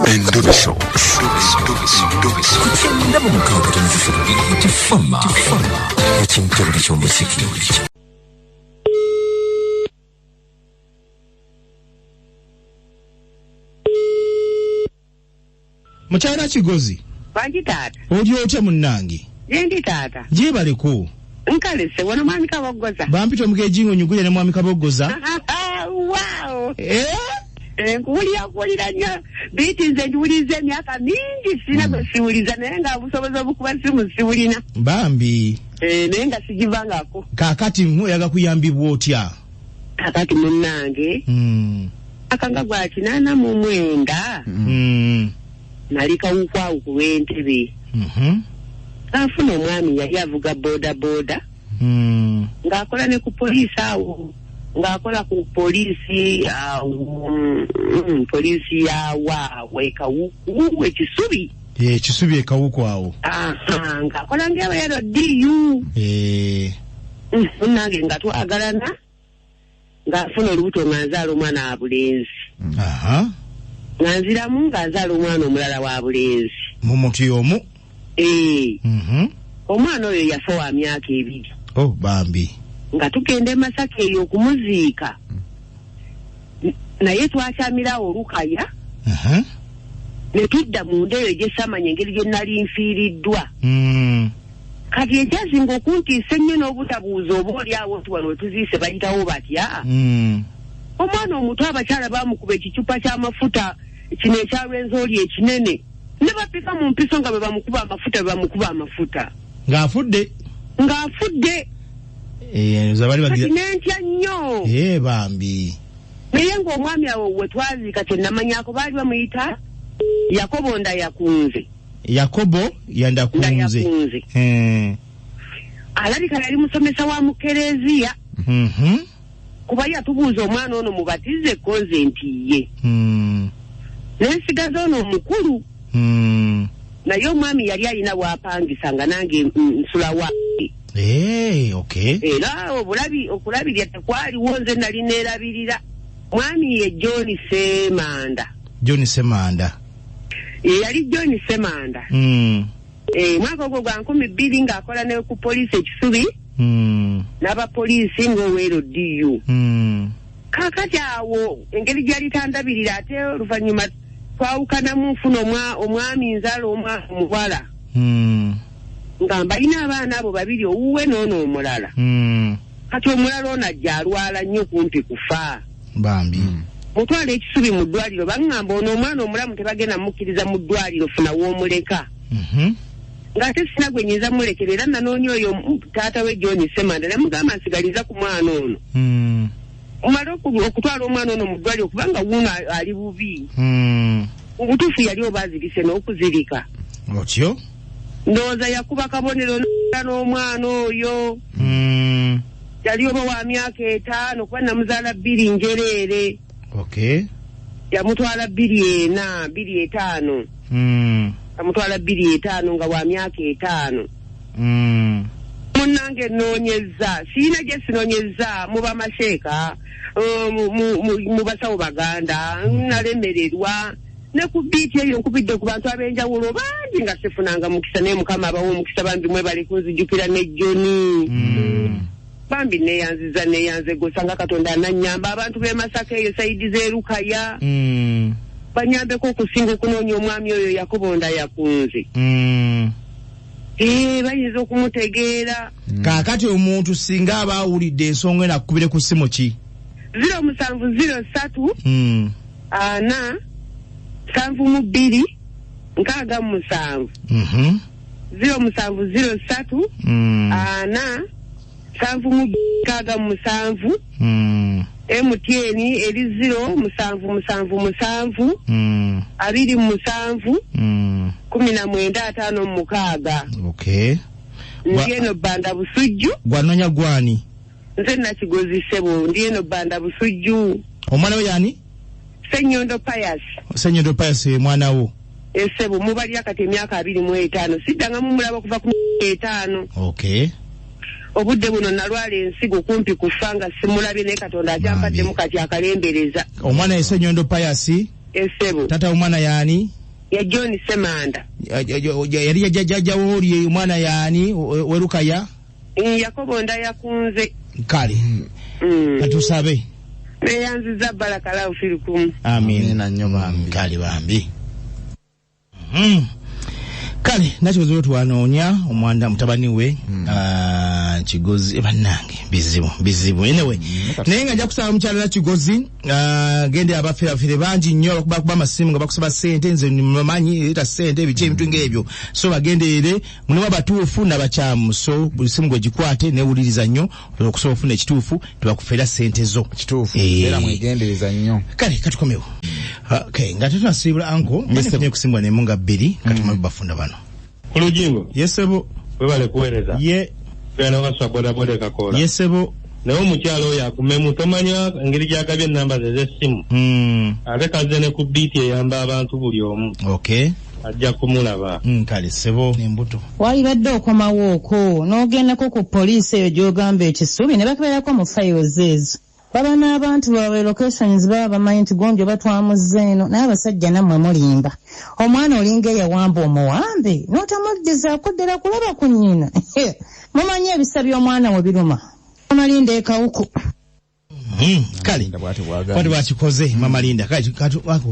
Endobeso. Ku 96.3 Tifama ekintobole ky'omuziki. Mukyala Kigozi. Wangi taata. Oli otya munnange? Gyendi taata. Gyebaleko. Nkale ssebo n'omwami Kaboggoza. Bampita omugeji ng'onyugulira ne mwami Kaboggoza. Wow. Eh? Nkuwulira nkuwulira nnyo biiti nze ngiwuliriza emyaka mingi sirina gwe siwuliza naye nga obusobozi obukuba simu siwulina. Bambi. Naye nga sigivangako. Kaakati oyaga kuyambibwa otya? Kaakati munnange. Akanga gwa 89. Nali kawukwawu ku lw'entebe. Nafuna omwami yali avuga boda boda. Ng'akola ne ku poliisi awo. Ng'akola ku poliisi poliisi ya waawe Kawuku Ekisubi. Ekisubi e Kawuku awo. Ng'akola ng'ebeero DU. Munnange nga twagalana ng'afuna olubuto nga nzaala omwana wa bulenzi. Nga nziramu nga nzaala omwana omulala wa bulenzi. Mu muntu y'omu? Omwana oyo yafa wa myaka 2. Oh, bambi. Nga tugenda e Masaka eyo okumuziika. Naye twakyamirawo olukaya. Ne tudda munda eyo gye samanya engeri gye nali nfiiriddwa. Kati ekyasinga okuntiisa ennyo n'obutabuuza oba oli awo nti wano we tuziise bayitawo batya. Omwana omuto abakyala baamukuba ekicupa ky'amafuta kino ekya Rwenzori ekinene. Ne bapika mu mpiso nga bwe bamukuba amafuta bwe bamukuba amafuta. Ng'afudde. Ng'afudde. Kati nentya nnyo. Bambi. Naye ng'omwami awo we twaziika kye namanyako baali bamuyita Yakobo Ndayakunze. Yakobo Yandakunze. Alabika yali musomesa wa mu kereziya. Kuba yatubuuza omwana ono mubatize konze nti ye. Nensigaza ono omukulu. Naye omwami yali alina bw'apangisa nga nange nsula wa. Okay. Era okulabirira tekwaliwo nze nali neerabirira. Mwami ye John Semanda. John Semanda. Ye yali John Semanda. Mwaka ogwo gwa 2000 ng'akola ne ku poliisi Ekisubi. N'abapoliisi ng'owero DU. Kaakati awo engeri gyali tandabirira ate oluvannyuma twawukanamu nfuna omwami nzaala omwana omuwala. Nga mbalina abaana abo babiri owuwe n'ono omulala. Kati omulala ono ajja alwala nnyo kumpi kufa. Bambi. Mutwala Ekisubi mu ddwaliro baŋŋamba ono omwana omulamu tebagenda mukkiriza mu ddwaliro funa w'omuleka. Ng'ate sina gwe nnyinza mulekera era nanoonya oyo taata we John Semanda ne mugamba nsigaliza ku mwana ono. Omale okutwala omwana ono mu ddwaliro kubanga wuuno ali bubi. Mu butuufu yali oba azirise n'okuzirika. Otyo? Ndowooza yakuba kabonero n'omwana oyo. Yali oba wa myaka 5 kuba namuzaala 2 njereere. Okay. Yamutwala 2 4, 2 5. Yamutwala 2 5 nga wa myaka 5. Munnange nnoonyezza, sirina gye sinoonyezza mu bamasheeka, mu basawo Baganda, nalemererwa. Ne ku biiti eyo nkubidde ku bantu ab'enjawulo bangi nga sifunanga mukisa naye Mukama abawa omukisa bambi mwebale kunzijukira ne John. Bambi neeyanziza neeyanze gosanga Katonda anannyamba abantu b'e Masaka eyo sayidi z'e Lukaya. Banyambeko okusinga okunoonya omwami oyo Yakobo Ndayakunze. Bayinza okumutegeera. Kaakati omuntu singa aba awulidde ensonga eno akukubire ku ssimu ki? 0703 4 72 67. 0703 4 72 67. MTN eri 0 7 7 7 27 19 56. Okay. Ndi eno Banda Busujju. Gwanoonya gwani? Nze Nakigozi ssebo, ndi eno Banda Busujju. Omwana we yani? Ssenyondo Pius. Ssenyondo Pius mwana wo. Ssebo mubalira kati emyaka 25 siddangamu mulaba okuva ku 5. Okay. Obudde buno nalwala ensigo kumpi kufa nga simulabye naye Katonda akyampaddemu kati akalembereza. Omwana ye Ssenyondo Pius? Ssebo. Taata w'omwana y'ani? Ya John Semanda. Yali jjajjawo oli omwana yaani werukaya? Yakobo Ndayakunze. Kale. Katusabe. Neyanziza barakallahu fikum. Amiina nnyo bambi. Kale bambi. Kale Nakigozi twanoonya omwana mutabani we Kigozi, bannange bizibu bizibu. Anyway, naye nga nja kusaba mukyala Nakigozi gende abafere bangi nnyo abakuba amasimu nga bakusaba ssente, nze mmanyi leeta ssente biki ebintu ng'ebyo, so bagenderere mulimu abatuufu n'abakyamu, so buli simu gwe gikwate newuliriza nnyo okusobola okufuna ekituufu, tebakufera ssente zo. Kituufu, era mwegendereza nnyo. Kale katukomewo. Okay, nga tetunasiibula anko nfunye kusimbwa nemu nga bbiri katumale bafunda bano. Kulujingo. Yesebo. Webale kuweereza. Ye. Gana waswa boda boda kakola. Yesebo. Naye omukyalo oyo akumemu tomanya engeri gy'agabye ennamba ze ez'essimu. Ate kazze ne ku biiti eyamba abantu buli omu. Okay. Ajja kumulaba. Kale sebo n'embuto. Walibadde okomawo okwo n'ogendako ku poliisi eyo gy'ogamba ekisubi ne bakeberako mu files ezo. Baba n'abantu baabwe locations baba bamanyi nti gonjo batwamuzza eno, naye abasajja nammwe mulimba. Omwana olinga eyawamba omuwambe n'otamuddizaako ddala kulaba ku nnyina. Mumanyi ebisa by'omwana we biruma. Mama ekawuku. Kale bwati bwakikoze Mama Linda. Kale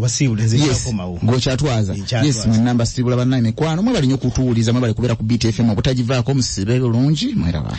basiibule nze nkomawo. Ng'okyatwaza. Yes, mwenna mbasiibula bannange mikwano, mwebale nnyo okutuwuliza, mwebale kubeera ku BTFM obutagivaako, musibe bulungi mweraba.